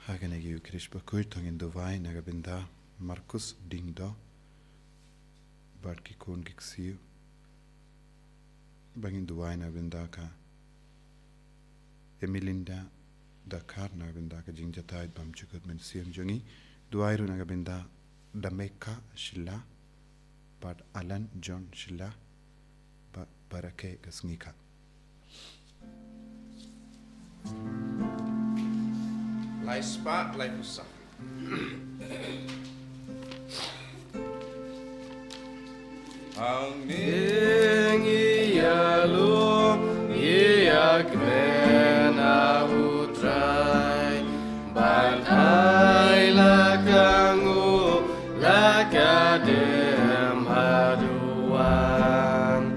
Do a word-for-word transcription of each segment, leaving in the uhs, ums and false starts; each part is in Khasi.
Ha kane ka Eucharist bakhuid to ngin duwai na ka bynta Marcus Dingdo bad ki khun ki ksiew. Ba ngin duwai na ka bynta ka Emelinda Dakar na ka bynta ka jingjatai bymjukut mynsiem jong ngi. Duwai ruh na ka bynta Dameka Shila bad Alan John Shila ba barake ka sngi ka. Lai spah lai pusa. Ang ning ïalum ïa kren a u Trai, bad ai la ka ngu la ka dem haduh wan.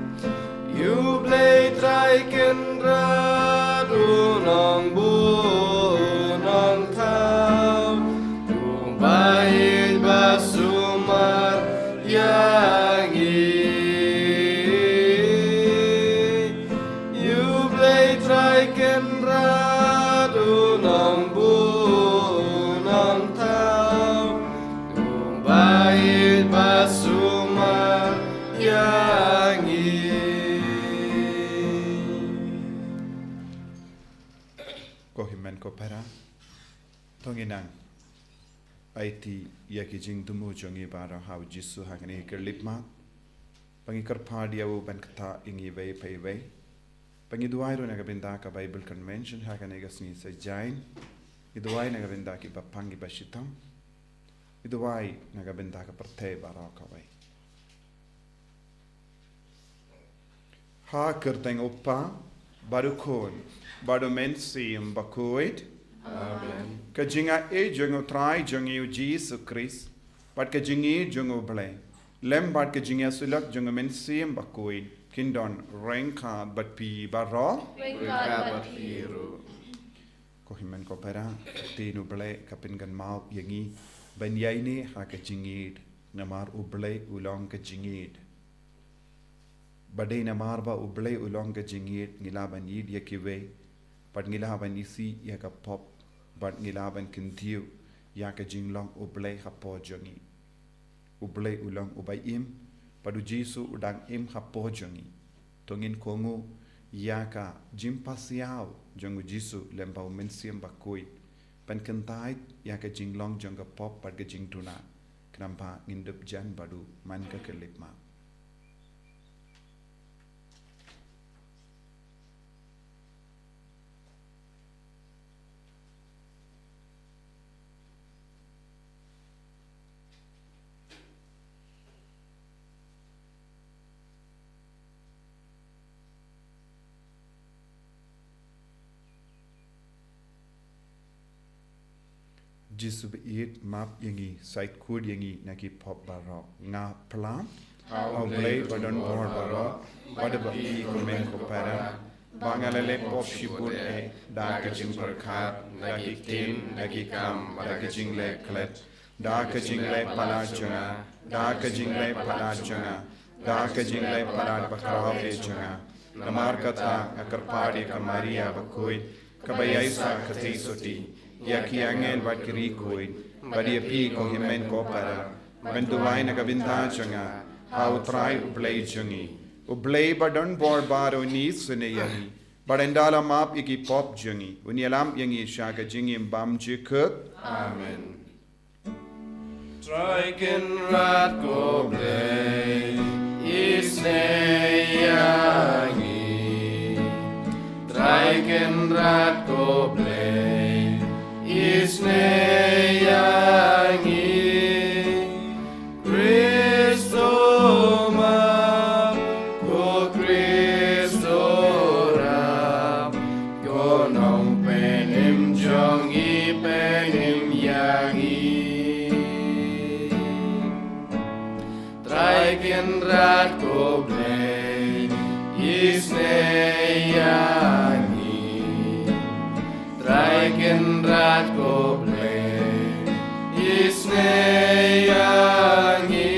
Ïa u Blei Trai Kynrad u nongbuh u nongthaw, u ba ïeit ba sumar ïa ngi. Ïa u Blei Trai Kynrad u nongbuh u nongthaw, u ba ïeit ba sumar ïa ngi. Ko hynmen ko para, to ngin nang aiti ïa ki jingthmu jong ngi baroh ha u Jisu ha kane ka khyllipmat. Ba ngi kyrpad ïa u ban ktah ïa ngi iwei pa iwei. Ba ngi duwai ruh na ka bynta ka Bible Convention ha kane ka sngi Saitjaiñ. Ngi duwai na ka bynta ki bapang ki bashitom. Ngi duwai na ka bynta ka pyrthei baroh kawei. Ha ka kyrteng u Kpa, bad u Khun, bad u Mynsiem Bakhuid. Amen. Ka jingaiei jong u Trai jong ngi u Jisu Khrist, bad ka jingïeit jong u Blei, lem bad ka jingïasyllok jong u Mynsiem Bakhuid, kin don ryngkat bad phi baroh. Ryngkat bad phi ruh. Ko hynmen ko para, ka ktien u Blei ka pynkynmaw ïa ngi ban ïaineh ha ka jingïeit, namar u Blei u long ka jingïeit. Ba dei namar ba u Blei u long ka jingïeit, ngi lah ban ïeit ïa kiwei, bad ngi lah ban isih ïa ka pop, bad ngi lah ban kyntiew ïa ka jinglong u Blei hapoh jong ngi. U Blei u long uba im, bad u Jisu u dang im hapoh jong ngi. To ngin kohnguh ïa ka jingpasiaw jong u Jisu lem bad u Mynsiem Bakhuid ban kyntait ïa ka jinglong jong ka pop bad ka jingduna. Khnang ba ngin dup jan bad u man ka khyllipmat. Jisu ba ïeit, map ïa ngi, shait khuid ïa ngi na ki pop baroh. Nga pyrshang ha U Blei ba don bor baroh, bad ha phi ko hynmen ko para, ba nga la leh pop shibun eh, da ka jingpyrkhat, da ki ktien, da ki kam, da ka jingleh klet, da ka jingleh palat jong nga, da ka jingleh palat jong nga, da ka jingleh palat bakhraw eh jong nga. Namar kata nga kyrpad ïa ka Maria bakhuid, kaba ïaisah kti suti ïa ki angel bad ki riewkhuid, bad ïa phi ko hynmen ko para, ban duwai na ka bynta jong nga ha U Trai U Blei jong ngi. U Blei ba don bor baroh un isynei ïa ngi, bad un da la map ïa ki pop jong ngi, un ïalam ïa ngi sha ka jingim bymjukut. Amen. Trai Kynrad ko Blei, isynei ïa ngi. Trai Kynrad ko Blei, isynei ïa ngi. Khristo map, ko Khristo rap, ko Nongpynim jong ngi, pynim ïa ngi. Trai Kynrad ko Blei, isynei ïa ngi. Trai Kynrad ko Blei, isynei ïa ngi.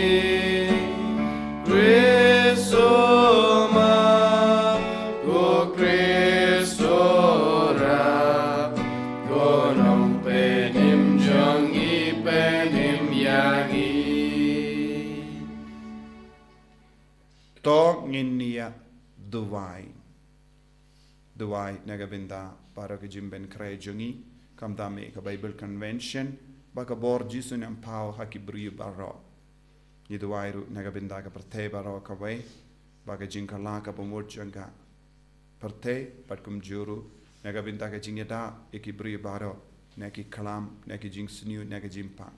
Khristo map, ko Khristo rap, ko Nongpynim jong ngi, pynim ïa ngi. To ngin ïa duwai. Duwai na ka bynta baroh ki jingpynkhreh jong ngi, khamtam eh ka Bible Convention, ba ka bor Jisu un ïaid paw ha ki briew baroh. Ngi duwai ruh na ka bynta ka pyrthei baroh kawei, ba ka jingkylla kaba mut jong ka pyrthei, bad kumjuh ruh na ka bynta ka jingïada ïa ki briew baroh, na ki khlam, na ki jingsniew, na ki jingpang.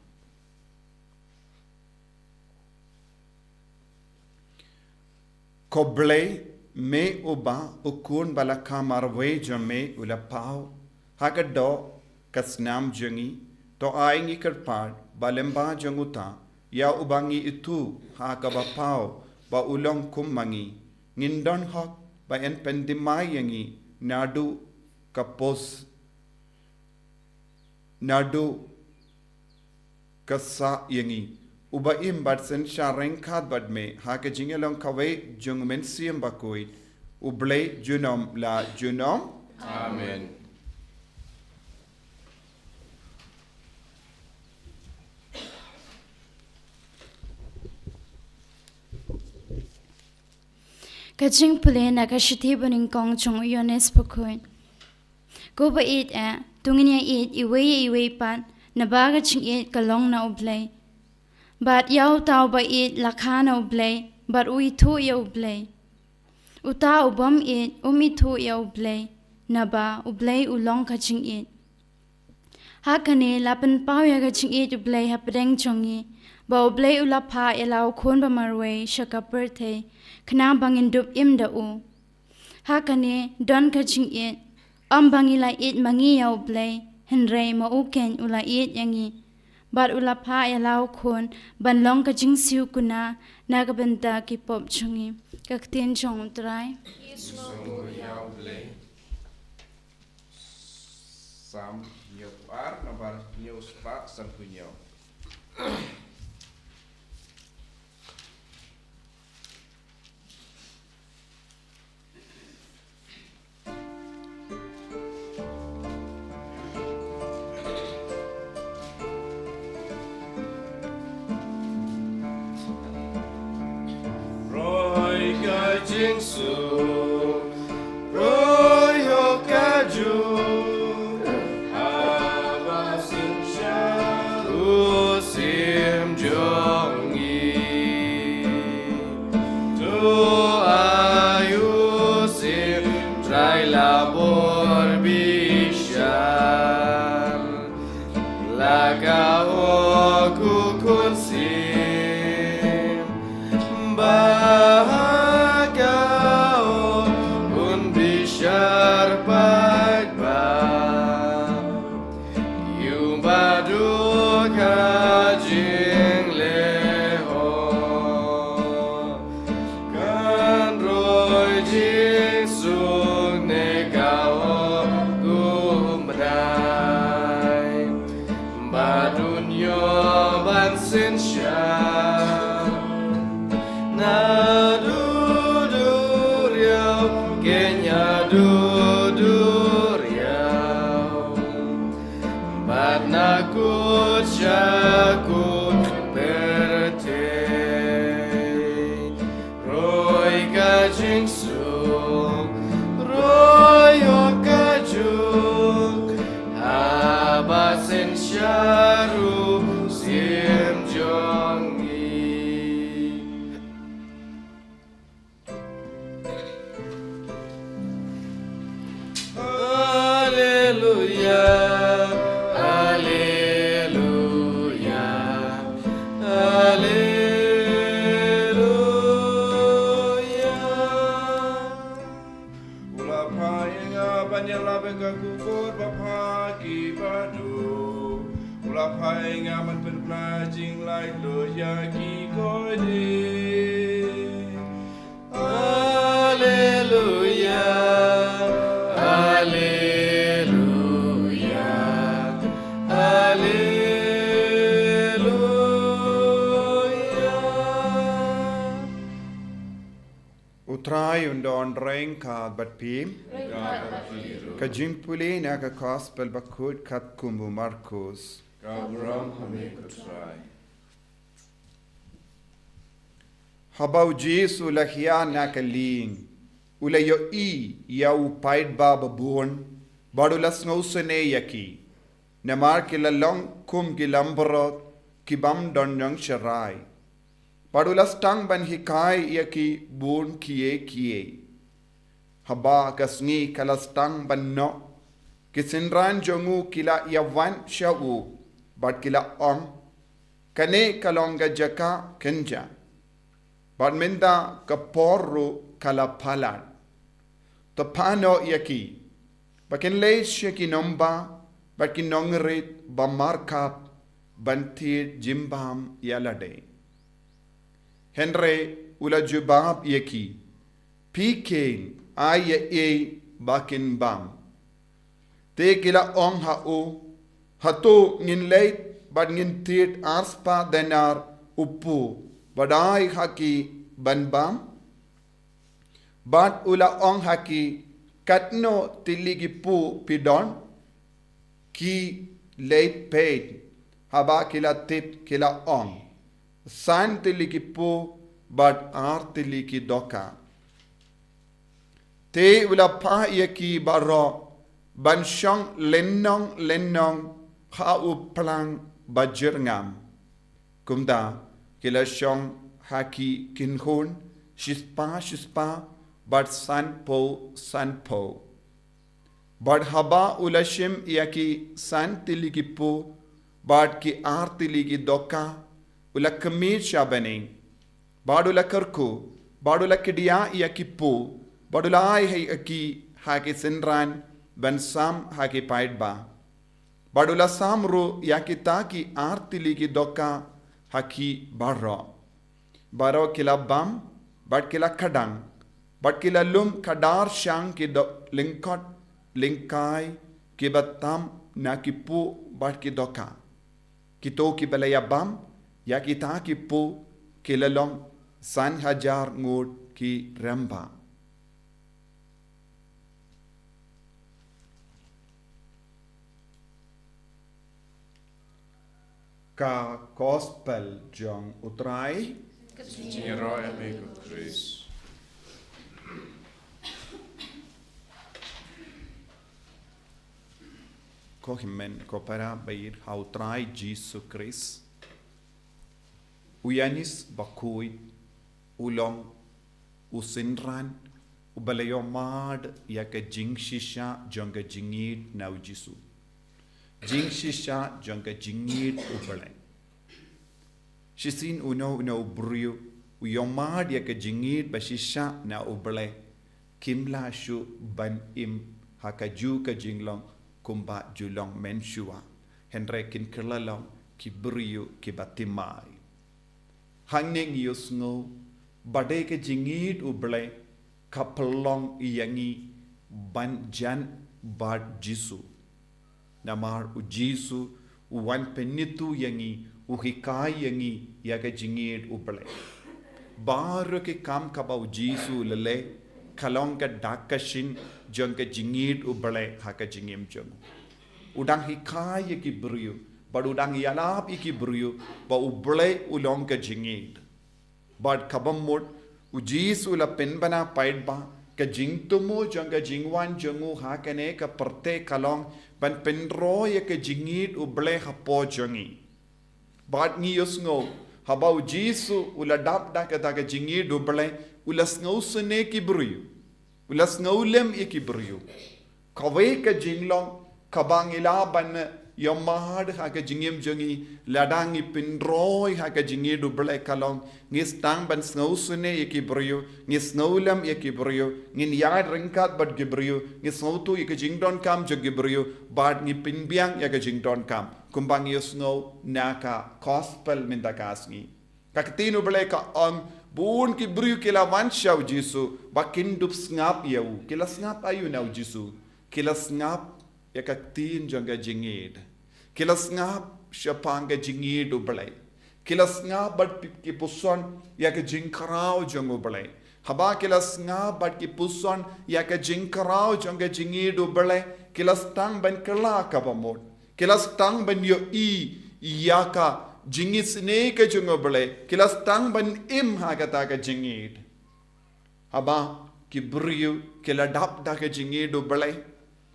Ko Blei, me uba u Khun ba la kha marwei jong me u la paw ha ka doh ka snam jong ngi, to ai ngi kyrpad ba lyngba jong uta, ïa uba ngi ithuh ha kaba paw ba u long kum ma ngi, ngin don hok ba yn pyndimai ïa ngi naduh ka pos, naduh ka sah ïa ngi, uba im bad synshar ryngkat bad me ha ka jingïalong kawei jong U Mynsiem Bakhuid, U Blei junom la junom. Amen. Ka jingpule na ka shithi banyngkong jong u Ïoannis Bakhuid. Ko ba ïeit eh, to ngin ïa ïeit iwei ïa iwei pat, naba ka jingïeit ka long na U Blei. Bad ïa uta uba ïeit la kha na U Blei, bad u ithuh ïa U Blei. Uta u bym ïeit um ithuh ïa U Blei, naba U Blei u long ka jingïeit. Ha kane la pynpaw ïa ka jingïeit U Blei hapdeng jong ngi, ba U Blei u la phah ïa la u Khun ba marwei sha ka pyrthei, khnang ba ngin dup im da u. Ha kane don ka jingïeit, ym ba ngi la ïeit ma ngi ïa U Blei, hynrei ma u keiñ u la ïeit ïa ngi, bad u la phah ïa la u Khun ban long ka jingsiew kuna na ka bynta ki pop jong ngi. Ka ktien jong U Trai. Sam hynñiew ar, nabar hynñiew spah sanphew hynñiew. Roi ka jingsuk, roi ho ka juk, haba synshar u sim jong ngi. To ai u sim Trai la bor bishar, la ka hok u Khun sim, ba ha ka hok Kynja duriaw bad na kut sha kut pyrthei. Roi ka jingsuk, roi ïa ka juk, haba synshar u sim jong ngi. Alleluia, alleluia, alleluia. U la phah ïa nga ban ïalap ïa ka khubor babha ki baduh. U la phah ïa nga ban pynbna jinglaitluid ïa ki koit. Alleluia, alleluia, alleluia. U Trai un don ryngkat bad phi. Ka jingpule na ka Gospel bakhuid katkum u Markus. Ka burom ha me ko Trai. Haba u Jisu u la hiar na ka lieng, u la ïohi ïa u paidbah babun, bad u la sngewsynei ïa ki. Namar ki la long kum ki langbrot, ki bym don nongshakri. Bad u la sdang ban hikai ïa ki bun kiei kiei. Haba ka sngi ka la sdang ban noh, ki synran jong u ki la ïa wan sha u, bad ki la ong, kane ka long ka jaka kynjah. Bad mynta ka por ruh ka la palat. To phah noh ïa ki, ba kin leit sha ki nongbah bad ki nongrit ba markap ban thied jingbam ïa lade. Hynrei u la jubab ïa ki, phi kheiñ ai ïa ei ba kin bam. Te ki la ong ha u, hato ngin leit bad ngin thied ar spah denar u puh, bad ai ha ki ban bam? Bad u la ong ha ki, katno tylli ki puh phi don? Ki leit peit, haba ki la tip ki la ong, san tylli ki puh bad ar tylli ki dohkha. Te u la phah ïa ki baroh ban shong lynnong lynnong ha u plang ba jyrngam. Kumta ki la shong ha ki kynhun, shispah shispah bad sanphew sanphew. Bad haba u la shim ïa ki san tylli ki puh bad ki ar tylli ki dohkha, u la khmih sha bneng, bad u la kyrkhu, bad u la kdiah ïa ki puh, bad u la ai ha ki, ha ki synran ban sam ha ki paidbah. Bad u la sam ruh ïa kita ki ar tylli ki dohkha ha ki baroh. Baroh ki la bam bad ki la kdang, bad ki la lum khadar shang ki doh lyngkot lyngkai kiba tam na ki puh bad ki dohkha. Kito kiba la ïa bam ïa kita ki puh ki la long san hajar ngut ki rangbah. Ka Gospel jong u Trai. Ka jingïaroh ïa me ko Khrist. Ko hynmen ko para ba ïeit ha u Trai Jisu Khrist. U Ïoannis bakhuid u long u synran uba la ïohmad ïa ka jingshisha jong ka jingïeit na u Jisu. Jingshisha jong ka jingïeit U Blei. Shisien uno uno u briew u ïohmad ïa ka jingïeit ba shisha na U Blei, kim lah shuh ban im ha kajuh ka jinglong kumba ju long mynshuwa. Hynrei kin kylla long ki briew kiba thymmai. Hangne ngi ïohsngew ba dei ka jingïeit U Blei ka pynlong ïa ngi ban jan bad Jisu. Namar u Jisu u wan pynithuh ïa ngi, u hikai ïa ngi ïa ka jingïeit U Blei. Baroh ki kam kaba u Jisu u la leh, ka long ka dak ka shin jong ka jingïeit U Blei ha ka jingim jong u. U dang hikai ïa ki briew, bad u dang ïalap ïa ki briew ba U Blei u long ka jingïeit. Bad kaba mut, U Jisu u la pynbna paidbah, ka jingthmu jong ka jingwan jong u ha kane ka pyrthei ka long ban pynroi ïa ka jingïeit U Blei hapoh jong ngi. Bad ngi ïohsngew, haba U Jisu u la dap da kata ka jingïeit U Blei, u la sngewsynei ki briew, u la sngewlem ïa ki briew. Kawei ka jinglong kaba ngi lah ban ïohmad ha ka jingim jong ngi, lada ngi pynroi ha ka jingïeit U Blei ka long, ngi sdang ban sngewsynei ïa ki briew, ngi sngewlem ïa ki briew, ngin ïaid ryngkat bad ki briew, ngi sngewthuh ïa ka jingdonkam jong ki briew, bad ngi pynbiang ïa ka jingdonkam. Kumba ngi ïohsngew na ka gospel mynta ka sngi, ka ktien U Blei ka ong, bun ki briew ki la wan sha U Jisu ba kin dup sngap ïa u. Ki la sngap aïu na U Jisu? Ki la sngap ïa ka ktien jong ka jingïeit. Ki la sngap shaphang ka jingïeit U Blei. Ki la sngap bad pi-, ki puson ïa ka jingkhraw jong U Blei. Haba ki la sngap bad ki puson ïa ka jingkhraw jong ka jingïeit U Blei, ki la sdang ban kylla kaba mut. Ki la sdang ban ïohi ïa ka jingisynei ka jong U Blei. Ki la sdang ban im ha kata ka jingïeit. Haba ki briew ki la dap da ka jingïeit U Blei,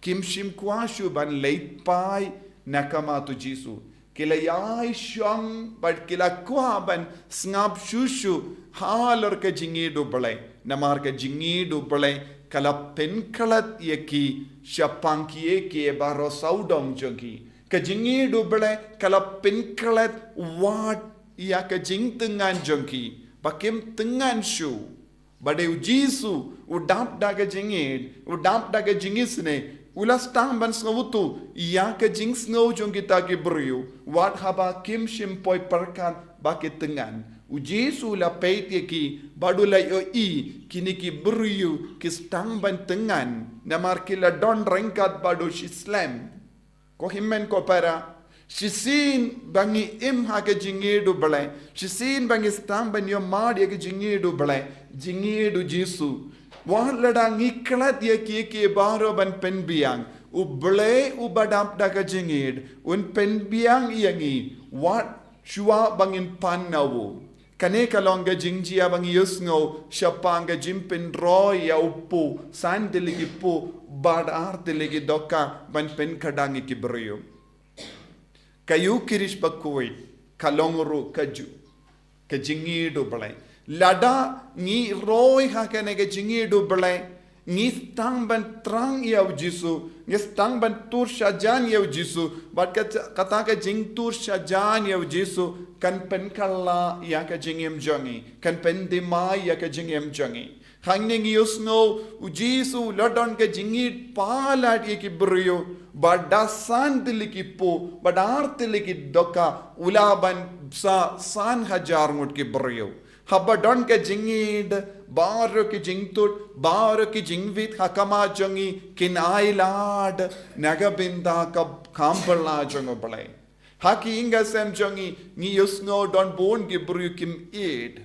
kim shym kwah shuh ban leit phai na ka mat U Jisu. Ki la ïai shong bad ki la kwah ban sngap shuh shuh halor ka jingïeit U Blei. Namar ka jingïeit U Blei ka la pynkhlad ïa ki shaphang kiei kiei baroh sawdong jong ki. Ka jingïeit U Blei ka la pynkhlad wat ïa ka jingtyngan jong ki, ba kim tyngan shuh. Ba dei U Jisu u dap da ka jingïeit, u dap da ka jingisynei, u la sdang ban sngewthuh ïa ka jingsngew jong kita ki briew, wat haba kim shym poi pyrkhat ba ki tyngan. U Jisu u la peit ïa ki bad u la ïohi kine ki briew ki sdang ban tyngan, namar ki la don ryngkat bad u shislem. Ko hynmen ko para, shisien ba ngi im ha ka jingïeit U Blei, shisien ba ngi sdang ban ïohmad ïa ka jingïeit U Blei, jingïeit U Jisu, wat lada ngi khlad ïa kiei kiei baroh ban pynbiang, U Blei uba dap da ka jingïeit un pynbiang ïa ngi wat shuwa ba ngin pan na u. Kane ka long ka jingjia ba ngi ïohsngew shaphang ka jingpynroi ïa u kpu, san tylli ki kpu bad ar tylli ki dohkha ban pynkhadang ïa ki briew. Ka Ïukharist bakhuid ka long ruh kajuh ka jingïeit U Blei. Lada ngi roi ha kane ka jingïeit U Blei, ngi sdang ban thrang ïa U Jisu, ngi sdang ban tur shajan ïa U Jisu, bad kata, kata ka jingtur shajan ïa U Jisu kan pynkylla ïa ka jingim jong ngi, kan pynthymmai ïa ka jingim jong ngi. Hangne ngi ïohsngew U Jisu u la don ka jingïeit palat ïa ki briew, bad da san tylli ki kpu bad ar tylli ki dohkha u la ban bsa san hajar ngut ki briew. Haba don ka jingïeit, baroh ki jingtut, baroh ki jingwit ha khmat jong ngi kin ailad na ka bynta ka kam phylla jong U Blei. Ha ki ïing ki sem jong ngi, ngi ïohsngew don bun ki briew kim ïeit.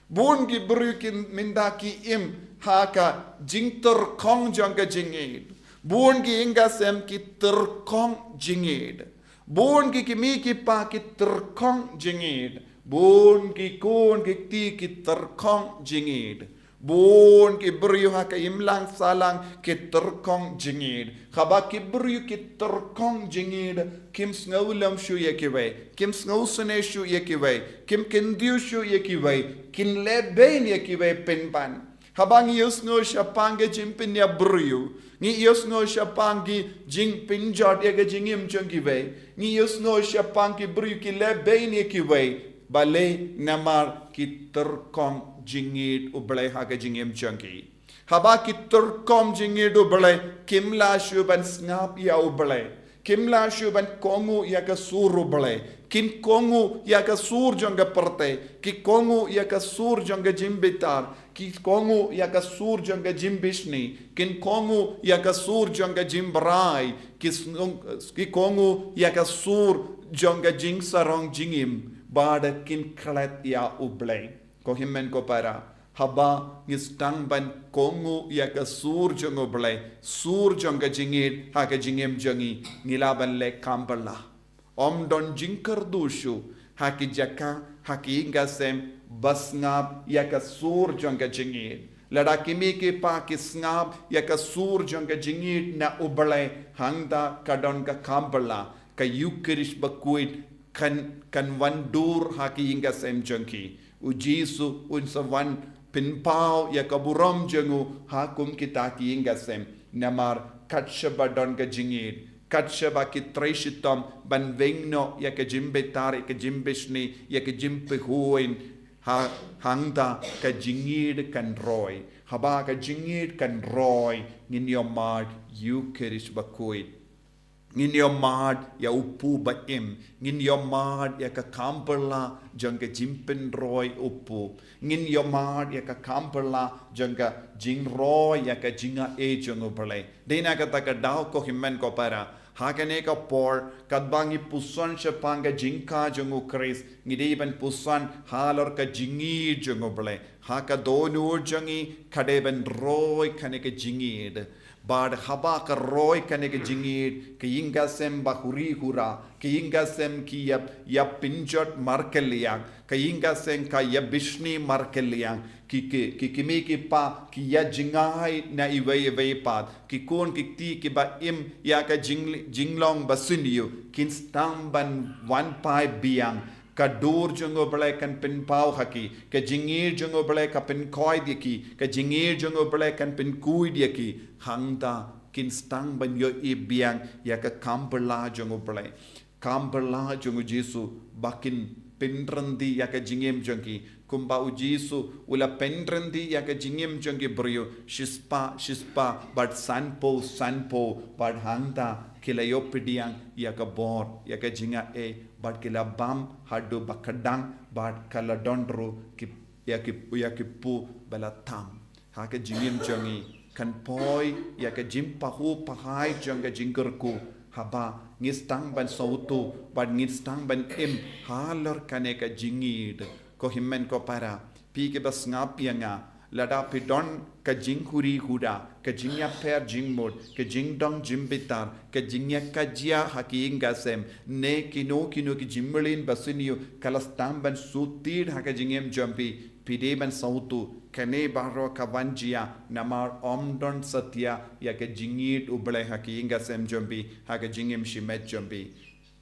Bun ki briew ki mynta ki im ha ka jingtyrkhong jong ka jingïeit. Bun ki ïing ki sem ki tyrkhong jingïeit. Bun ki kmie ki kpa ki tyrkhong jingïeit. Bun ki khun ki kti ki tyrkhong jingïeit. Bun ki briew ha ka imlang sahlang ki tyrkhong jingïeit. Haba ki briew ki tyrkhong jingïeit, kim sngewlem shuh ïa kiwei, kim sngewsynei shuh ïa kiwei, kim kyntiew shuh ïa kiwei, kin lehbeiñ ïa kiwei pynban. Haba ngi ïohsngew shaphang ki jingpynïap briew, ngi ïohsngew shaphang ki jingpynjot ïa ka jingim jong kiwei, ngi ïohsngew shaphang ki briew ki lehbeiñ ïa kiwei, balei? Namar ki tyrkhong jingïeit U Blei ha ka jingim jong ki. Haba ki tyrkhong jingïeit U Blei, kim lah shuh ban sngap ïa U Blei. Kim lah shuh ban kohnguh ïa ka sur U Blei. Kin kohnguh ïa ka sur jong ka pyrthei. Ki kohnguh ïa ka sur jong ka jingbitar. Ki kohnguh ïa ka sur jong ka jingbishni. Kin kohnguh ïa ka sur jong ka jingbrai. Ki sngew, ki kohnguh ïa ka sur jong ka jingsarong jingim. Bad kin klet ïa U Blei. Ko hynmen ko para, Haba ngi sdang ban kohnguh ïa ka sur jong U Blei, sur jong ka jingïeit ha ka jingim jong ngi, ngi lah ban leh kam bylla. Ym don jingkyrduh shuh ha ki jaka, ha ki ïing ki sem ba sngap ïa ka sur jong ka jingïeit. Lada ki mei ki pa ki sngap ïa ka sur jong ka jingïeit na U Blei, hangta ka don ka kam bylla, ka Ïukharist Bakhuid kan, kan wan dur ha ki ïing ki sem jong ki. U Jisu un sa wan pynpaw ïa ka burom jong u ha kum kita ki ïing ki sem. Namar kat shaba don ka jingïeit, kat shaba ki trei shitom ban weng noh ïa ka jingbitar, ïa ka jingbishni, ïa ka jingpyrkhat, ha, hangta ka jingïeit kan roi. Haba ka jingïeit kan roi, ngin ïohmad Ïukharist Bakhuid. Ngin ïohmad ïa U Kpu ba im. Ngin ïohmad ïa ka kam bylla jong ka jingpynroi U Kpu. Ngin ïohmad ïa ka kam bylla jong ka jingroi ïa ka jingaiei jong U Blei. Dei na kata ka daw, ko hynmen ko para, ha kane ka por, katba ngi puson shaphang ka jingkha jong U Khrist, ngi dei ban puson halor ka jingïeit jong U Blei. Ha ka dohnud jong ngi, ka dei ban roi kane ka jingïeit. Bad haba ka roi kane ka jingïeit, ka ïing ki sem ba huri hura, ka ïing ki sem ki ïa, ïa pynjot markylliang, ka ïing ki sem ka ïa bishni markylliang, ki, ki, ki, ki mei ki pa ki ïa jngai na iwei iwei pat, ki khun ki kti kiba im ïa ka jing, jinglong ba sniew, kin sdang ban wan phai biang. Ka dur jong U Blei kan pynpaw ha ki, ka jingïeit jong U Blei ka pynkhuid ïa ki, ka jingïeit jong U Blei kan pynkhuid ïa ki. Hangta kin sdang ban ïohi biang ïa ka kam bylla jong U Blei, kam bylla jong U Jisu, ba kin pynryntih ïa ka jingim jong ki, kumba U Jisu u la pynryntih ïa ka jingim jong ki briew shispah shispah, bad sanphew sanphew, bad hangta ki la ïoh pdiang ïa ka bor, ïa ka jingaiei, bad ki la bam haduh ba kdang, bad ka la don ruh ki, ïa ki, ïa ki kpu ba la tam. Ha ka jingim jong ngi, kan poi ïa ka jingpahuh pahai jong ka jingkyrkhu, haba ngi sdang ban sngewthuh, bad ngi sdang ban im halor kane ka jingïeit. Ko hynmen ko para, phi kiba sngap ïa nga, lada phi don ka jinghuri hura, ka jingïapher jingmut, ka jingdong jingbitar, ka jingïakajia ha ki ïing ki sem, ne kino kino ki jingmlien ba sniew ka la sdang ban shu tied ha ka jingim jong phi, phi dei ban sngewthuh, kane baroh ka wan jia namar ym don satia ïa ka jingïeit U Blei ha ki ïing ki sem jong phi, ha ka jingim shimet jong phi.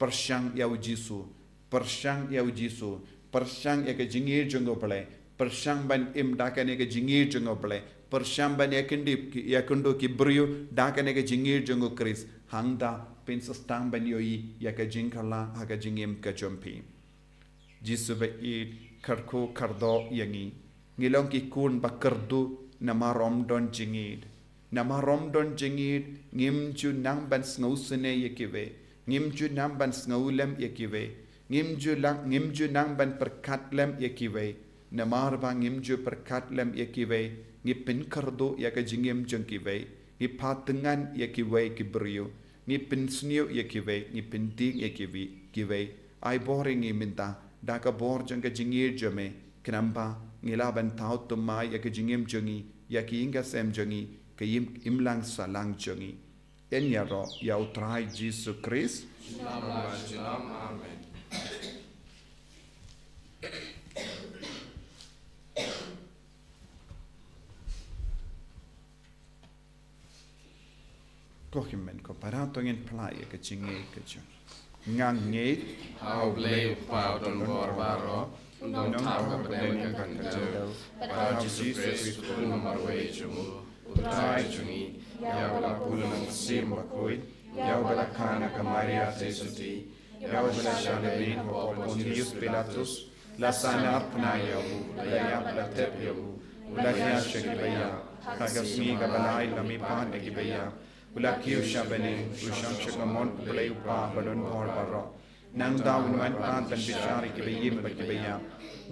Pyrshang ïa U Jisu, pyrshang ïa U Jisu, pyrshang ïa ka jingïeit jong U Blei, pyrshang ban im da kane ka jingïeit jong U Blei, pyrshang ban ïakynduh, ïakynduh ki briew da kane ka jingïeit jong U Khrist, hangta phin sa sdang ban ïohi ïa ka jingkylla ha ka jingim ka jong phi. Jisu ba ïeit, kyrkhu kyrdoh ïa ngi. Ngi long ki khun ba kyrduh namar ym don jingïeit. Namar ym don jingïeit, ngim ju nang ban sngewsynei ïa kiwei. Ngim ju nang ban sngewlem ïa kiwei. Ngim ju lang, ngim ju nang ban pyrkhat lem ïa kiwei. Namar ba ngim ju pyrkhat lem ïa kiwei, ngi pynkyrduh ïa ka jingim jong kiwei. Ngi pha tyngan ïa kiwei ki briew. Ngi pynsniew ïa kiwei, ngi pyndieng ïa kiwei, kiwei. Ai bor ïa ngi mynta da ka bor jong ka jingïeit jong me, khnang ba ngi lah ban thaw thymmai ïa ka jingim jong ngi, ïa ki ïing ki sem jong ngi, ka im, imlang sahlang jong ngi. Yn ïaroh ïa U Trai Jisu Khrist. Junom la junom. Amen. Ko hynmen ko para, to ngin phla ïa ka jingngeit ka jong. Nga ngeit ha U Blei U Kpa u don bor baroh, u nongthaw ha ka pdeng bad ka kyrdan, bad ha U Jisu Khrist u khun ba marwei jong u, U Trai jong ngi, ïa uba la bun na U Mynsiem Bakhuid, ïa uba la kha na ka Maria Theisotti, ïa uba la shah lyngngoh ha u Pontius Pilatus, la sahnarphna ïa u, la ïap la tep ïa u, u la hiar sha kiba ïap, ha ka sngi kaba lai la mihpat na kiba ïap, u la kiew sha bneng, u shong sha ka mon U Blei U Kpa ba don bor baroh. Nangta un wan pat ban bishar ïa kiba im bad kiba ïap.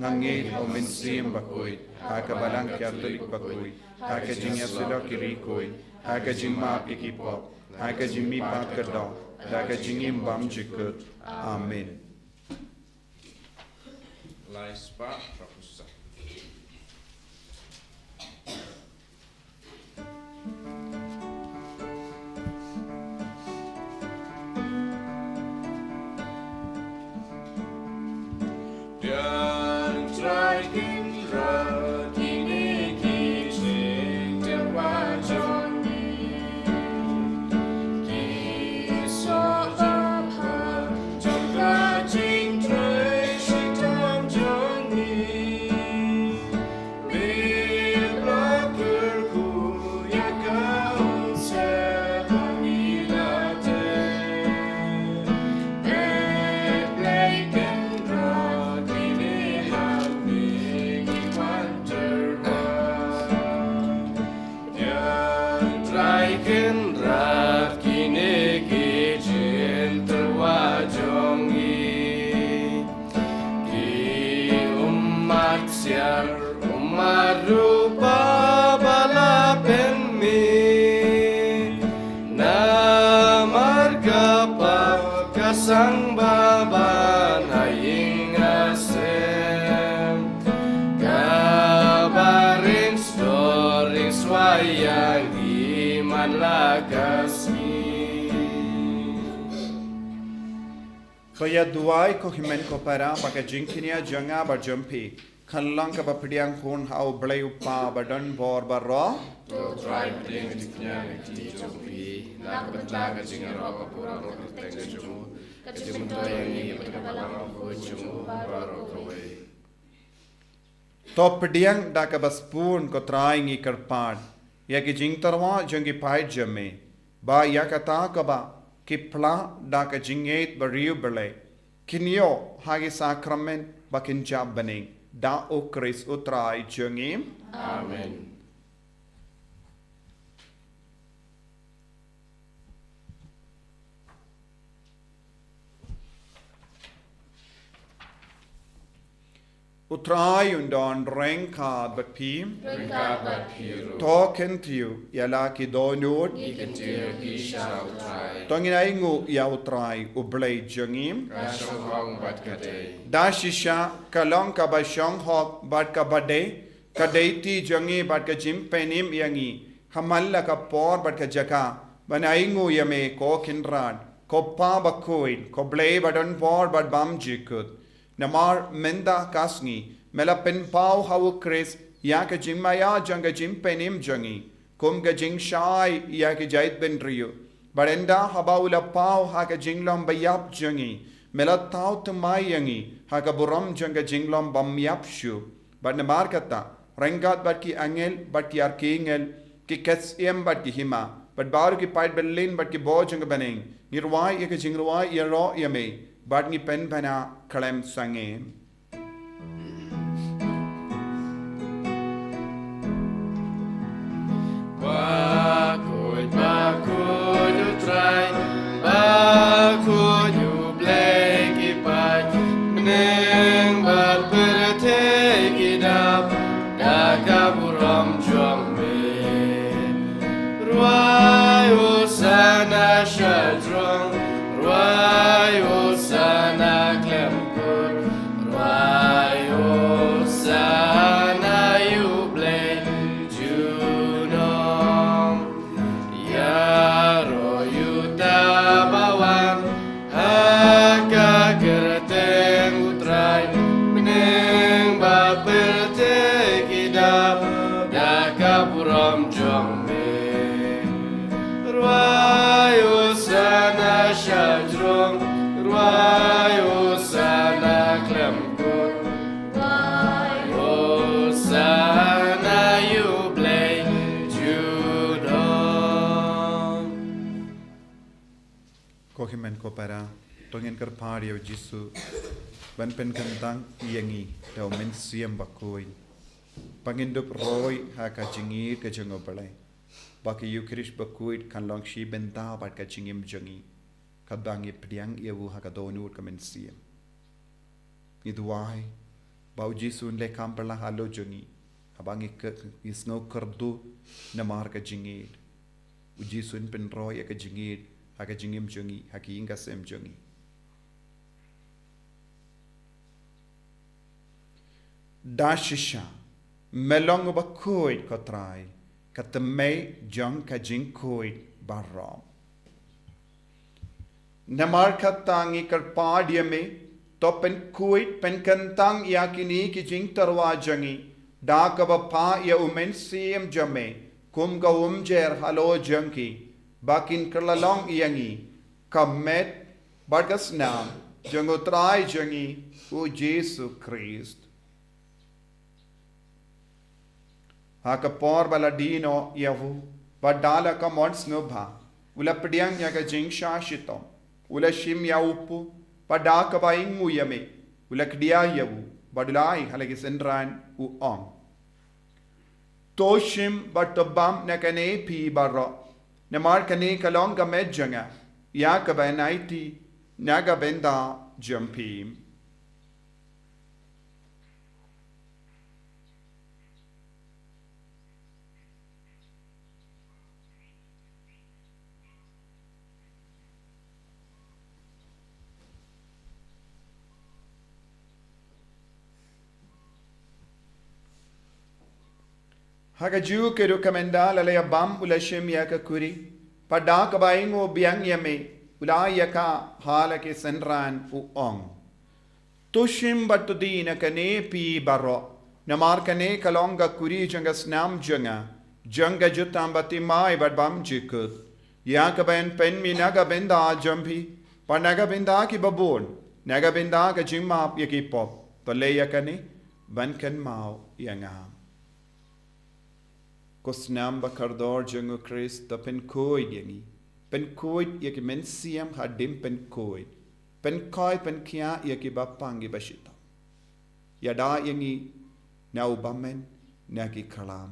Nga ngeit ha U Mynsiem Bakhuid, ha ka Balang Katholik bakhuid, ha ka jingïasyllok ki riewkhuid, ha ka jingmap ïa ki pop, ha ka jingmihpat ka doh, da ka jingim bymjukut. Amen. Lai spah hynriew phew saw. Ai Kynrad, kine ki jingtyrwa jong ngi. Ki ummat siar, ummat rupa ba la pynmih. Namar ka pap ka sangba ban ha ïing ha sem. Kaba ring sdor ring swai ïa ngi man la ka sngi. Ko ïa duwai ko hynmen ko para ba ka jingkñia jong nga bad jong phi kan long kaba pdiang hun ha U Blei U Kpa ba don bor baroh. To Trai, pdiang jingkñia na ka kti jong phi na ka bynta ka jingïaroh ka burom ka kyrteng ka jong u, ka jingmyntoi ïa ngi bad ka balang bakhuid jong u baroh kawei. To pdiang da kaba sbun ko Trai, ngi kyrpad ïa ki jingtyrwa jong ki paid jong me, ba ïa kata kaba ki phla da ka jingngeit ba riewblei kin ïoh ha ki sakramen ba kin jop bneng da U Khrist U Trai jong ngi. Amen. U Trai un don ryngkat bad phi. Ryngkat bad phi ruh. To kyntiew ïa la ki dohnud. Ngi kyntiew ïa phi sha U Trai. To ngin ainguh ïa U Trai U Blei jong ngi. Ka shong hok bad ka dei. Da shisha ka long kaba shong hok bad kaba dei ka dei kti jong ngi bad ka jingpynim ïa ngi ha man la ka por bad ka jaka ban ainguh ïa me ko Kynrad, ko Pa bakhuid, ko Blei ba don bor bad bymjukut. Namar mynta ka sngi me la pynpaw ha U Khrist ïa ka jingmaïa jong ka jingpynim jong ngi kum ka jingshai ïa ki jaitbynriew. Bad ynda haba u la paw ha ka jinglong baïap jong ngi, me la thaw thymmai ïa ngi ha ka burom jong ka jinglong bymïap shuh. Bad namar kata, ryngkat bad ki angel bad ki arkangel, ki ksiem bad ki hima, bad baroh ki paid byllien bad ki bor jong ka bneng, ngi rwai ïa ka jingrwai ïaroh ïa me, bad ngi pynbna khlem sangeh. Bakhuid, bakhuid U Trai, bakhuid U Blei ki paid, bneng bad pyrthei ki dap da ka burom jong me. Rwai Hosana sha jrong, rwai Hosana khlem kut, rwai Hosana ïa U Blei junom. Ïaroh ïa uta ba wan ha ka kyrteng U Trai, bneng bad pyrthei ki dap da ka burom jong me. Rwai Hosana sha jrong, rwai Hosana khlem kut, rwai Hosana ïa U Blei junom. Ko hynmen ko para, to ngin kyrpad ïa U Jisu ban pynkyntang ïa ngi da U Mynsiem Bakhuid, ba ngin dup roi ha ka jingïeit ka jong U Blei, ba ka Eukharist bakhuid kan long shi bynta bad ka jingim jong ngi, katba ngi pdiang ïa u ha ka dohnud ka mynsiem. Ngi duwai ba U Jisu un leh kam pyrshah halor jong ngi, haba ngi k-, ngi sngew kyrduh namar ka jingïeit. U Jisu un pynroi ïa ka jingïeit ha ka jingim jong ngi, ha ka ïing ka sem jong ngi. Da shisha me long uba khuid ko Trai, ka tymmen jong ka jingkhuid baroh. Namar kata ngi kyrpad ïa me, to pynkhuid pynkyntang ïa kine ki jingtyrwa jong ngi da kaba phah ïa U Mynsiem jong me kum ka umjer halor jong ki, ba kin kylla long ïa ngi ka met bad ka snam jong U Trai jong ngi U Jisu Khrist. Ha ka por ba la die noh ïa u, bad da la ka mon sngewbha, u la pdiang ïa ka jingshah shitom, u la shim ïa u pud, bad da kaba ainguh ïa me, u la kdiah ïa u, bad u la ai ha la ki synran, u ong: To shim bad to bam na kane phi baroh, Namar kane ka long ka met jong nga, ïa kaba yn aiti na ka bynta jong phi. Ha kajuh ka rukom, ynda la leit bam, u la shim ïa ka kuri. Bad da kaba ainguh biang ïa me, u la ai ïa ka ha la ki synran, u ong: To shim bad to die na kane phi baroh, namar kane ka long ka kuri jong ka snam jong nga, jong ka jutang bathymmai bad bymjukut, ïa kaba yn pynmih na ka bynta jong phi bad na ka bynta kiba bun, na ka bynta ka jingmap ïa ki pop. To leh ïa kane ban kynmaw ïa nga. Ko snam ba kordor jong U Khrist, to pynkhuid ïa ngi. Pynkhuid ïa ki mynsiem hadien pynkhuid. Pynkhuid, pynkhiah ïa kiba pang kiba shitom. Ïada ïa ngi na u bymman na ki khlam.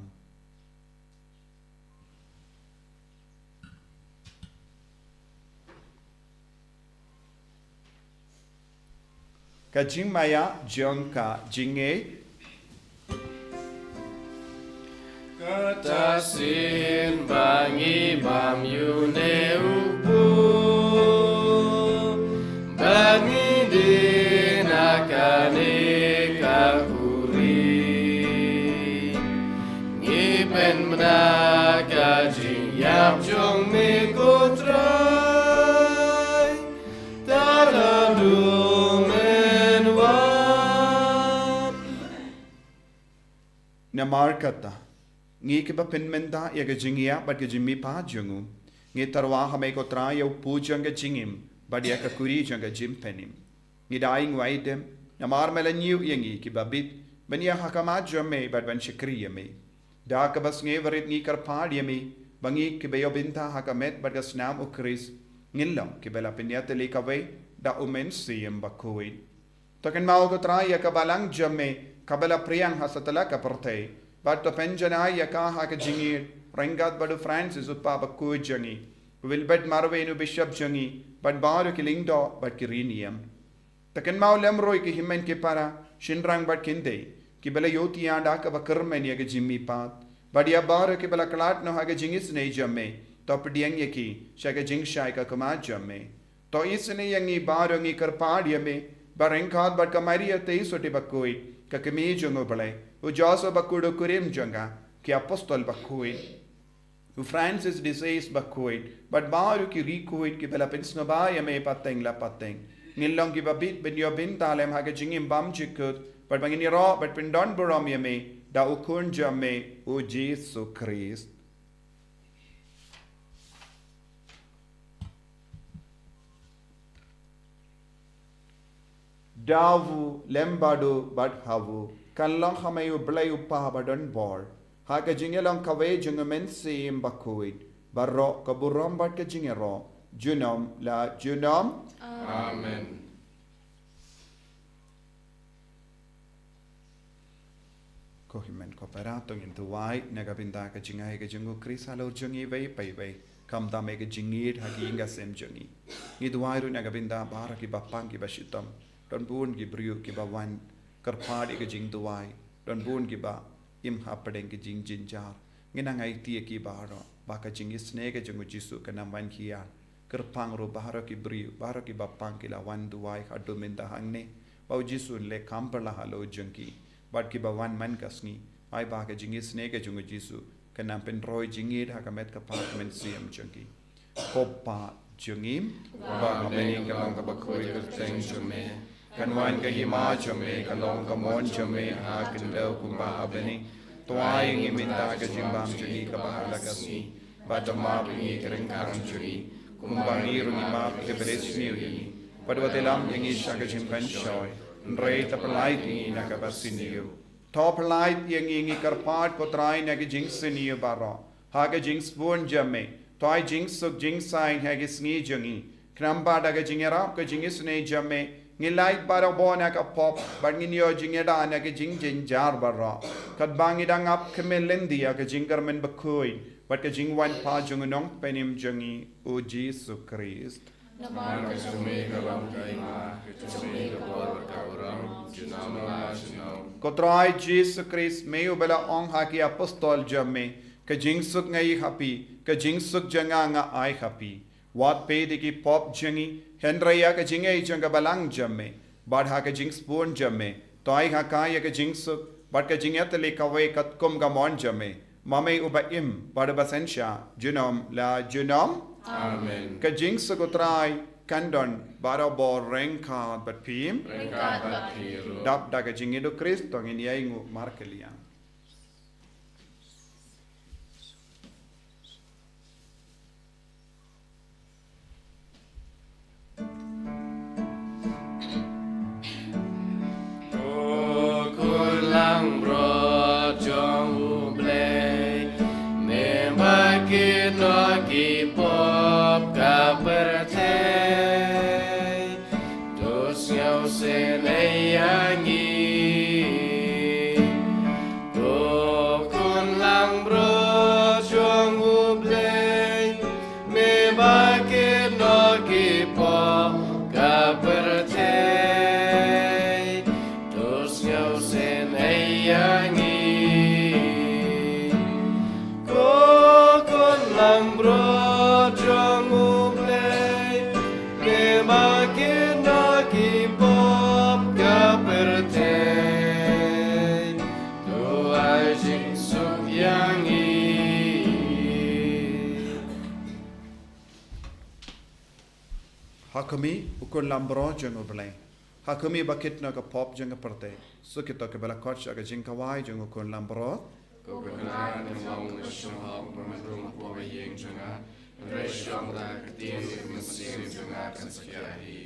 Ka jingmaïa jong ka jingngeit. Kata shisien ba ngi bam ïa une u bor, ba ngi die na kane ka kuri, ngi pynbna ka jingïap jong me, ko Trai. Namar kata, ngi kiba pynmynta ïa ka jingïap bad ka jingmihpat jong u, ngi tyrwa ha me, ko Trai, ïa u pud jong ka jingim bad ïa ka kuri jong ka jingpynim. Ngi da ïeng wai dem, namar me la ñiew ïa ngi kiba bit ban ïeng ha khmat jong me bad ban shakri ïa me. Da kaba sngewrit ngi kyrpad ïa me ba ngi kiba ïoh bynta ha ka met bad ka snam U Khrist, ngin long kiba la pynïatylli kawei da U Mynsiem Bakhuid. To kynmaw, ko Trai, ïa ka balang jong me kaba la phriang ha satlak ka pyrthei, bad to pynjanai ïa ka ha ka jingïeit ryngkat bad u Francis, u Kpa bakhuid jong ngi, u Wilbert Marwein, u Bishop jong ngi, bad baroh ki lyngdoh bad ki riewniam. To kynmaw lem ruh ïa ki hynmen ki para, shynrang bad ki khyndai, kiba la ïohthiah da kaba kyrmen ïa ka jingmihpat, bad ïa baroh kiba la khlad noh ha ka jingisynei jong me. To pdiang ïa ki sha ka jingshai ka khmat jong me. To isynei ïa ngi baroh, ngi kyrpad ïa me, ba ryngkat bad ka Maria Theisotti bakhuid, ka Kmie jong U Blei, u Joseph bakhuid u kurim jong ka, ki Apostol bakhuid, u Francis de Sales bakhuid, bad baroh ki riewkhuid kiba la pynsngewbha ïa me pateng la pateng, ngin long kiba bit ban ïoh bynta lem ha ka jingim bymjukut, bad ba ngin ïaroh bad pyndonburom ïa me da u Khun jong me, u Jisu Khrist. Da u, lem bad u, bad ha u, kan long ha me U Blei U Kpa badonbor, ha ka jingïalong kawei jong U Mynsiem Bakhuid, baroh ka burom bad ka jingïaroh, junom la junom. Amen. Ko hynmen ko para, to ngin duwai na ka bynta ka jingai ka jong U Khrist halor jong iwei pa iwei, khamtam ha ka jingïeid ha ki ïing ka sem jong ngi. Ngi duwai ruh na ka bynta baroh kiba pang kiba shitom. Don bun ki briew kiba wan kyrpad ïa ka jingduwai. Don bun kiba im hapdeng ka jingjynjar. Ngin nang aiti ïa ki baroh ba ka jingisynei ka jong U Jisu kan nang wan khia. Kyrpang ruh baroh ki briew, baroh kiba pang ki la wan duwai haduh mynta hangne, ba U Jisu un leh kham pyrshah halor jong ki. Bad kiba wan man ka sngi, ai ba ka jingisynei ka jong U Jisu kan nang pynroi jingïeid ha ka met ka phad mynsiem jong ki. Ko Pa jong ngi, ba ha bneng, ka long kaba khuid ka kyrteng jong me. Kan wan ka hima jong me, kan long ka mon jong me ha khyndew kumba ha bneng. To ai ïa ngi mynta ka jingbam jong ngi kaba ha la ka sngi. Bad to map ïa ngi ki ryngkang jong ngi, kumba ngi ruh ngi map ïa kiba ïeit ïa ngi. Bad wat ïalam ïa ngi sha ka jingpynshoi, hynrei to pyllait ïa ngi na kaba sniew. To pyllait ïa ngi, ngi kyrpad ko Trai, na ka jingsniew baroh, ha ka jingsbun jong me. To ai jingsuk jingsaiñ ha ka sngi jong ngi. Khnang ba da ka jingïarap ka jingisynei jong me, ngin lait baroh bor na ka pop, bad ngin ïoh jingïada na ka jingjynjar baroh. Katba ngi dang ap khmih lynti ïa ka jingkyrmen bakhuid, Bad ka jingwan pha jong u Nongpynim jong ngi u Jisu Khrist. Namar ka jong me ka long ka hima, ka jong me ka bor bad ka burom, junom la junom. Ko Trai Jisu Khrist, me uba la ong ha ki apostol jong me, ka jingsuk nga ai ha phi, ka jingsuk jong nga nga ai ha phi. Wat peit ïa ki pop jong ngi, hynrei ïa ka jingaiei jong ka balang jong me, bad ha ka jingsbun jong me, to ai ha ka ïa ka jingsuk, bad ka jingïatylli kawei katkum ka mon jong me, ma me uba im, bad uba synshar, junom la junom. Amen. Ka jingsuk u Trai kan don barabor ryngkat bad phi. Ryngkat bad phi ruh. Dap da ka jingïeid u Khrist to ngin ïai nguh markylliang. Ko Khun Langbrot jong U Blei, me ba kit noh ki pop ka pyrthei, to sngewsih ei ïa ngi. Ko Khun Langbrot jong U Blei, me ba kit noh ki pop ka pyrthei, to sngewsih ei ïa ngi. Ko Khun Langbrot jong U Blei, me ba kit noh ki pop ka pyrthei, to ai jingsuk ïa ngi. Ha khmih, u Khun Langbrot jong U Blei. Ha khmih ba kit noh ka pop jong ka pyrthei. Suk ïa kito kiba la khot sha ka jingkhawai jong u Khun Langbrot. Ko Kynrad, ngi ong ka shong, ba men rung hapoh ka ïing jong nga, hynrei shong da ka ktien, ka mynsiem jong nga kan sa khia hi.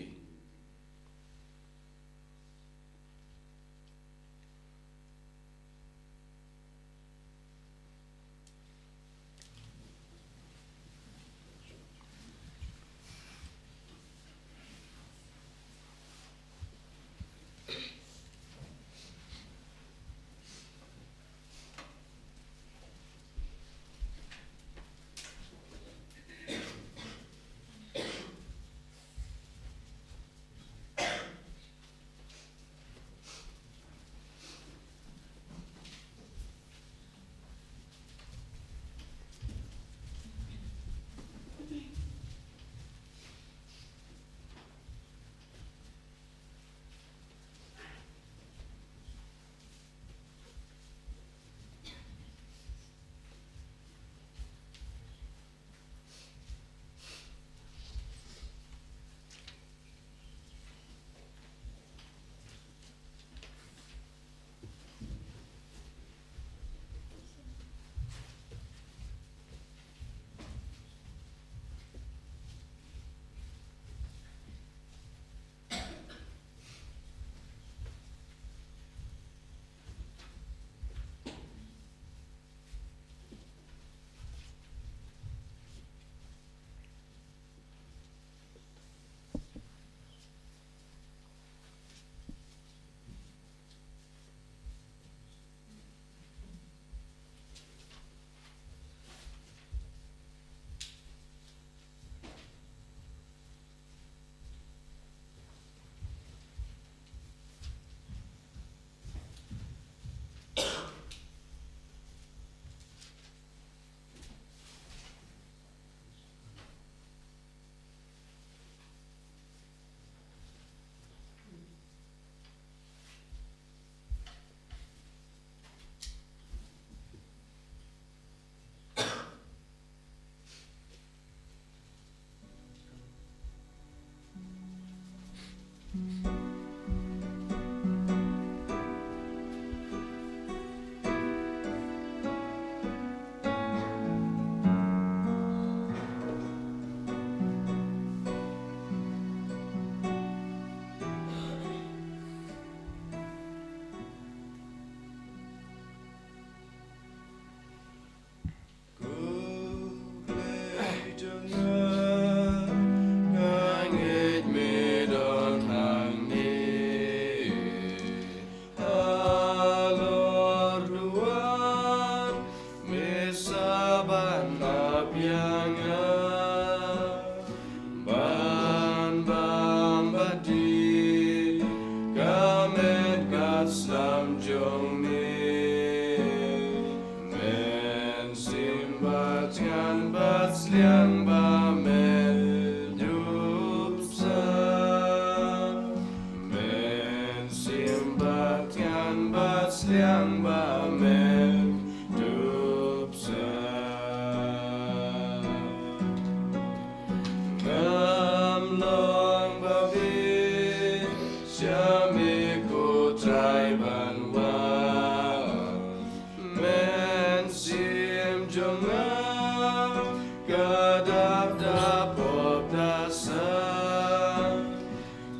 Dap da pop da sa.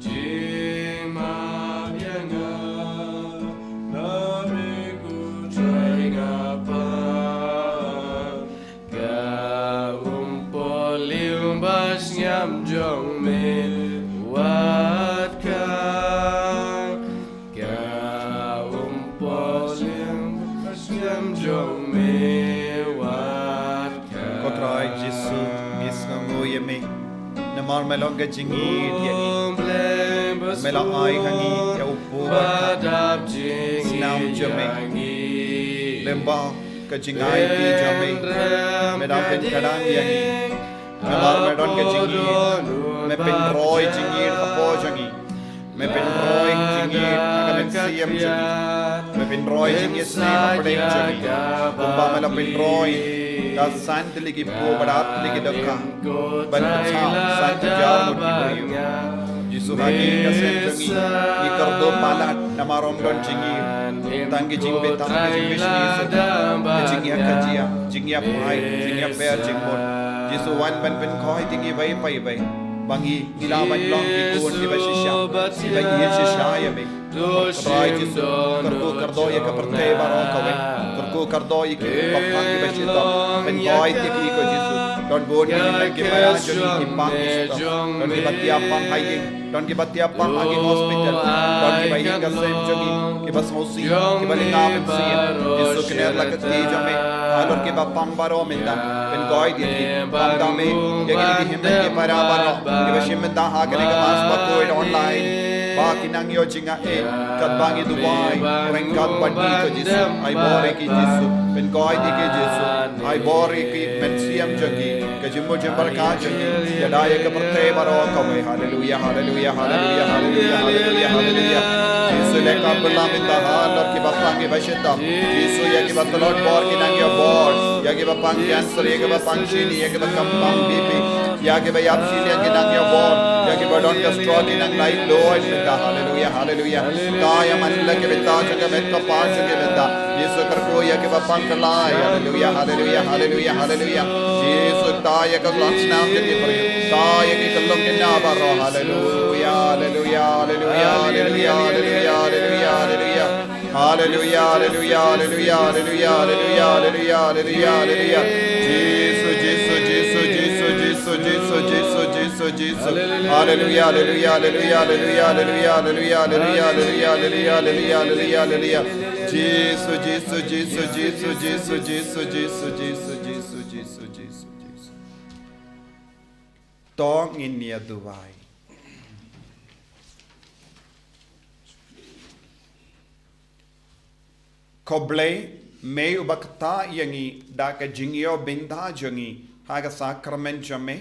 Jingmap ïa nga, na me ku Trai nga pa. Ka um poh lyngba sniam jong me wat ka. Ka um poh lyngba sniam jong me wat ka. Ko Trai Jisu, ngi sngewnguh ïa me. Namar me long ka jingïeit ïa ngi. Me la ai ha ngi ïa u pop ba ka snam jong me. Lyngba ka jingaiti jong me, me dang pynkhlaiñ ïa ngi. Namar me don ka jingïeit, me pynroi jingïeit hapoh jong ngi. Me pynroi jingïeit ha ka mynsiem jong ngi. Me pynroi jingïeit ha ka pdeng jong ngi. Kumba me la pynroi da san tylli ki pop bad ar tylli ki dohkha ban pynsaw san hajar ngut ki briew. Jisu, ha kane ka sem jong ngi, ngi kyrduh palat namar ym don jingïeit. Tang ki jingbthah, ki jingbishni, ka jingïakajia, jingïaphai, jingïaper jingmut. Jisu, wan ban pynkhuid ïa ngi iwei pa iwei. Ba ngi, ngi lah ban long ki khun kiba shisha, kiba ïeit shisha ïa me. Ko Trai Jisu, kyrkhu kyrdoh ïa ka pyrthei baroh kawei. Kyrkhu kyrdoh ïa ki baphang kiba shitom. Pynkhuid ïa ki, ko Jisu. Don bun ki hynmen ki para jong ngi ki pang ki shitom. Don kiba thiah pang ha ïing. Don kiba thiah pang ha ki hospital. Don kiba ïing ka sem jong ngi kiba sngewsih, kiba lynga mynsiem. Jisu, kner la ka kti jong me halor kiba pang baroh mynta. Pynkhuid ïa ki, pang da me ïa kine ki hynmen ki para baroh kiba shim bynta ha kane ka Mass bakhuid online. Ba kin nang ïoh jingaiei katba ngi duwai ryngkat bad ngi, ko Jisu. Ai bor ïa ki, Jisu. Pynkhuid ïa ki, Jisu. Ai bor ïa ki mynsiem jong ki. Ka jingmut jingpyrkhat jong ki ïada ïa ka pyrthei baroh kawei. Haleluia, haleluia, haleluia, haleluia, haleluia, haleluia. Jisu, leh ka bynta mynta halor kiba pang kiba shitom. Jisu, ïa kiba tlot bor kin nang ïoh bor. Ïa kiba pang cancer, ïa kiba pang shini, ïa kiba kam pang B P, ïa kiba ïap shiliang kin nang ïoh bor. Ïa kiba don ka stroke kin nang lait luid mynta. Haleluia, haleluia. Kta ïa man la ki bynta jong ka met ka pas jong ki bynta. Jisu, kyrkhu ïa kiba pang kyllai. Haleluia, haleluia, haleluia, haleluia. Jisu, kta ïa ka long snam jong ki briew. Kta ïa ki kyllum ki na baroh. Haleluia, haleluia, haleluia, haleluia, haleluia, haleluia. Haleluia, haleluia, haleluia, haleluia, haleluia, haleluia, haleluia, haleluia. Jisu, Jisu, Jisu, Jisu, Jisu, Jisu, Jisu, Jisu. Haleluia, haleluia, haleluia, haleluia, haleluia, haleluia, haleluia, haleluia, haleluia, haleluia, haleluia. Jisu, Jisu, Jisu, Jisu, Jisu, Jisu, Jisu, Jisu, Jisu, Jisu, Jisu. To ngin ïa duwai. Ko Blei, me uba kta ïa ngi da ka jingïoh bynta jong ngi ha ka sakramen jong me,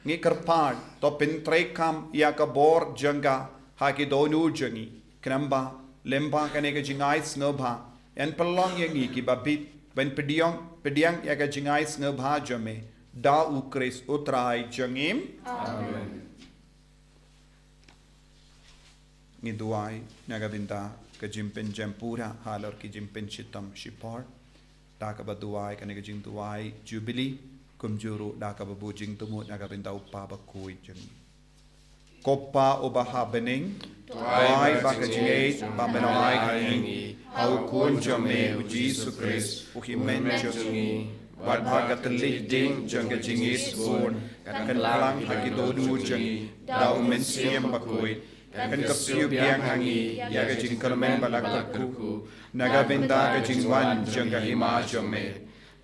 ngi kyrpad to pyntreikam ïa ka bor jong ka ha ki dohnud jong ngi. Khnang ba lyngba kane ka jingai sngewbha yn pynlong ïa ngi kiba bit ban pdiang, pdiang ïa ka jingai sngewbha jong me, da U Khrist U Trai jong ngi. Amen. Ngi duwai na ka bynta ka jingpynjem pura halor ki jingpynshitom shipor da kaba duwai kane ka jingduwai Jubili, kumjuh ruh da kaba buh jingthmu na ka bynta u Kpa Bakhuid jong ngi. Ko Pa uba ha bneng, duwai ba ka jingïeit ba me la ai ha ngi ha U Khun jong me U Jisu Khrist, U Hynmen jong ngi, bad ba ka thylliej ding jong ka jingïeit bun kan klang ha ki dohnud jong ngi da U Mynsiem Bakhuid, kan kyrsiew biang ha ngi ïa ka jingkyrmen ba la kyrkhu na ka bynta ka jingwan jong ka Hima jong me.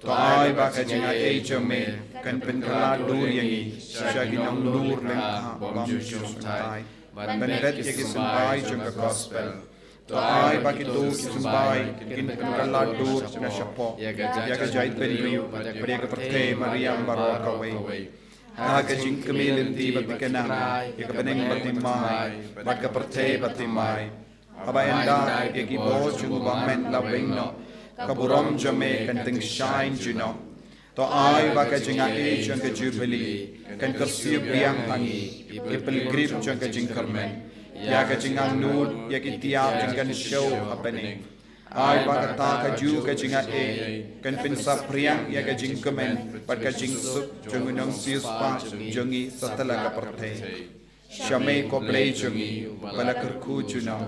To ai ba ka jingaiei jong me kan pynkylla dur ïa ngi sha ki nonglur lyngkha bymjukut shyntai, ban ret ïa ki symbai jong ka gospel. To ai ba kito ki symbai kin pynkylla dur na shapoh ïa ka jaitbynriew bad ïa ka pyrthei mariang baroh kawei. Ha ka jingkmie lynti bad thikna, ïa ka bneng bad thymmai bad ka pyrthei bad thymmai. Haba ynda ïa ki bor jong u bymman la weng noh, ka burom jong me kan tyngshaiñ junom. To ai ba ka jingaiei jong ka Jubili kan kyrsiew biang ha ngi ki pilgrim jong ka jingkyrmen, ïa ka jingangnud ïa ki tiar jong ka mynsiem ha bneng. Ai ba kata ka juh ka jingaiei kan pynsaphriang ïa ka jingkmen bad ka jingsuk jong u nongsiewspah jong ngi satlak ka pyrthei. Sha me ko Blei jong ngi, ba la kyrkhu junom,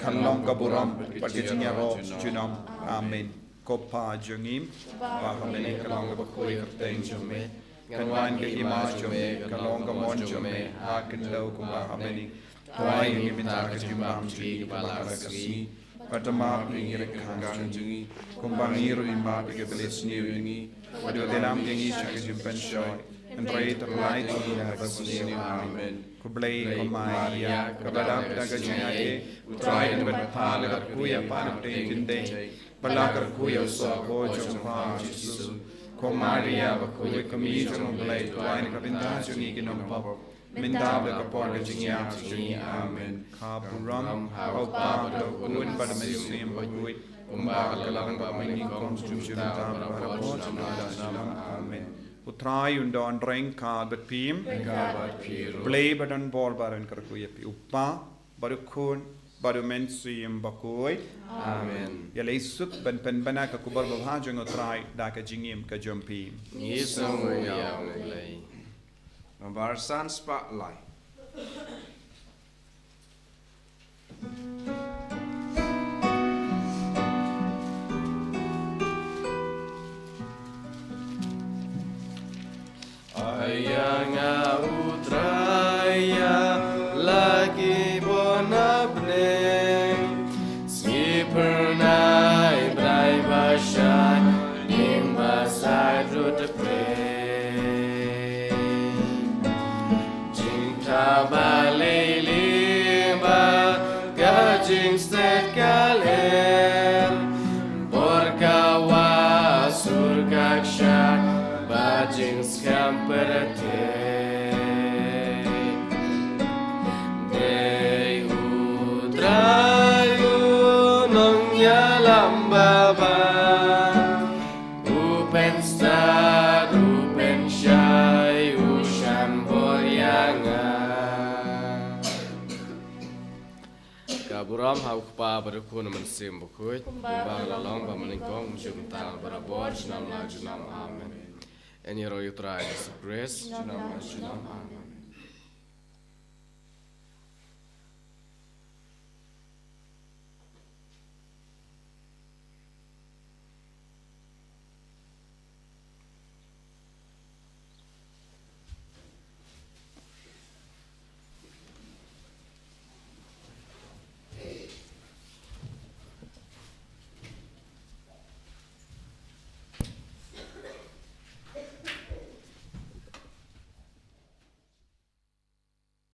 kan long ka burom bad ka jingïaroh junom. Amen. Ko Pa jong ngi ba ha bneng, kan long kaba khuid ka kyrteng jong me. Kan wan ka hima jong me, kan long ka mon jong me ha khyndew kumba ha bneng. Duwai ïa ngi mynta ka jingbam jong ngi kaba ha ka sngi. Bad to map ïa ngi ki ryngkat jong ngi, kumba ngi ruh ngi map ïa kiba leh sniew ïa ngi. Bad to ym ïalam ïa ngi sha ka jingpynshoi, hynrei to pynlait ïa ngi na kaba sniew. Amen. Ko Blei, ko Maria kaba dap da ka jingaiei, U Trai u don bad pha. La kyrkhu ïa pha na pdeng khyndiat, bad la kyrkhu ïa u soh jong pha, Jisu. Ko Maria bakhuid, ko Kmie jong u Blei, to duwai na ka bynta jong ngi ki nongpop, mynta bad ha ka por ka jingïap jong ngi. Amen. Ka burom ha u Kpa bad ha u Khun bad ha u Mynsiem Bakhuid, kumba ka la long, ba mynnyngkong, kumjuh, mynta bad barabor, junom la junom. Amen. U Trai un don ryngkat bad phi. Ryngkat bad phi ruh. Blei ba don bor ba un kyrkhu ïa phi, u Kpa bad u Khun bad u Mynsiem Bakhuid. Amen. Ïa leit suk ban pynbna ka khubor babha jong u Trai da ka jingim ka jong phi. Ngi sngew ïa u Blei. Nambar san spah lai. Ïa nga u Trai, ïa la ki bun na bneng, sngi phyrnai bnai ba shai, ïing ba shai ruh te pyrshah. Jingthaw ba lei lei bad ka jingstet ka lem, bor ka wah, sur ka kshaid, bad jingskhem pyrthei. Dei u Trai u nongïalam babha, u pynstad, u pynshai, u shah bor ïa nga. Ka burom ha u Kpa bad u Khun, Mynsiem Bakhuid, kumba ka la long, ba mynnyngkong, mynta, barabor, junom la junom. Amen. Ïaroh ïa u Trai Jisu Khrist. Junom la junom. Amen.